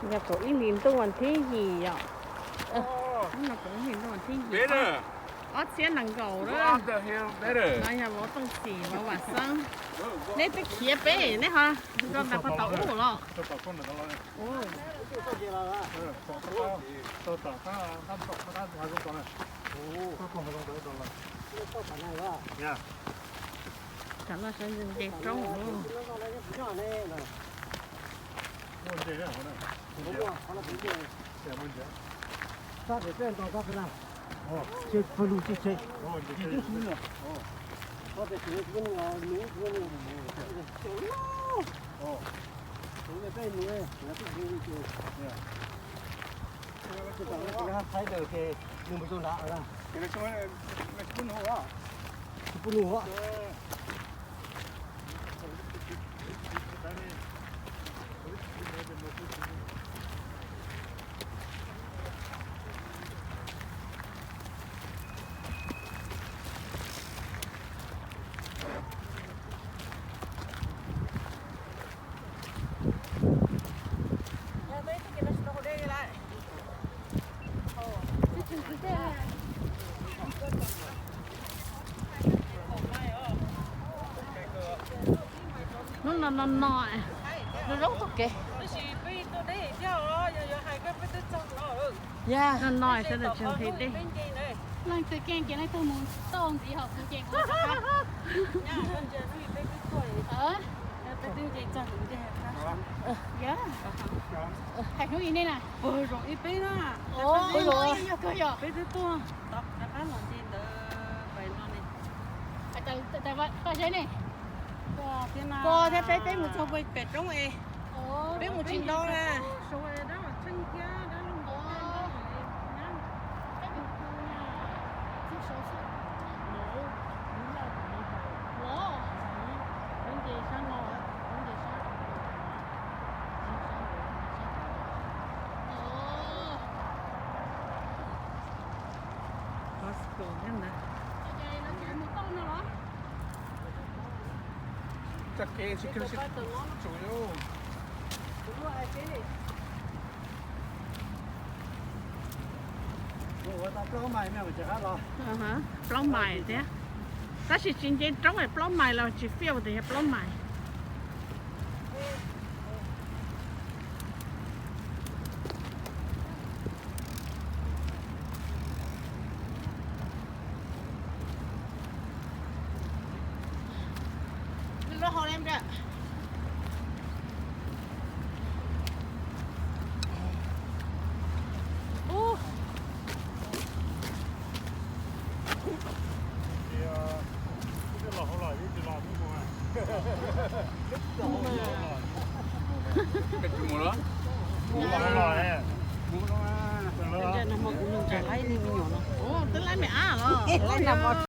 Yog kaum ib hlis ntuj vas thib yim yom. Kaum ib hlis ntuj vas thib yim, ob txhiab nees nkaum lawm. No yog vauv Tooj Txim, vauv Vam Xeeb. Neb twb khiav peb, neb ho nto nram qhov tod ub los? Tam no sawv nce roob. Thaib daws ces nws mus rau nrad lawm. Tsis pub nug. Hnub no no no, zoo zoo txoj kev. Yog no no sawv daws tsis hais deb. Leej twg keej ces leej twg mus toj ntxiv hos kuv ces kuv. Yog hais hnub ib nej na. Peb yog kawg yog. Peb tus tuaj tom rov qab los nce ntawd pais no ne. Paj Zeb ne, koj thiab peb, peb mus txog pem roob es peb mus tsis nto na. Cov kev tsis kawg tsis tsum li. Plaub mais thiab, tab sis tsis nce roob es plaub mais los tsis fiaj tias yog plaub mais. Twb lab me ab los.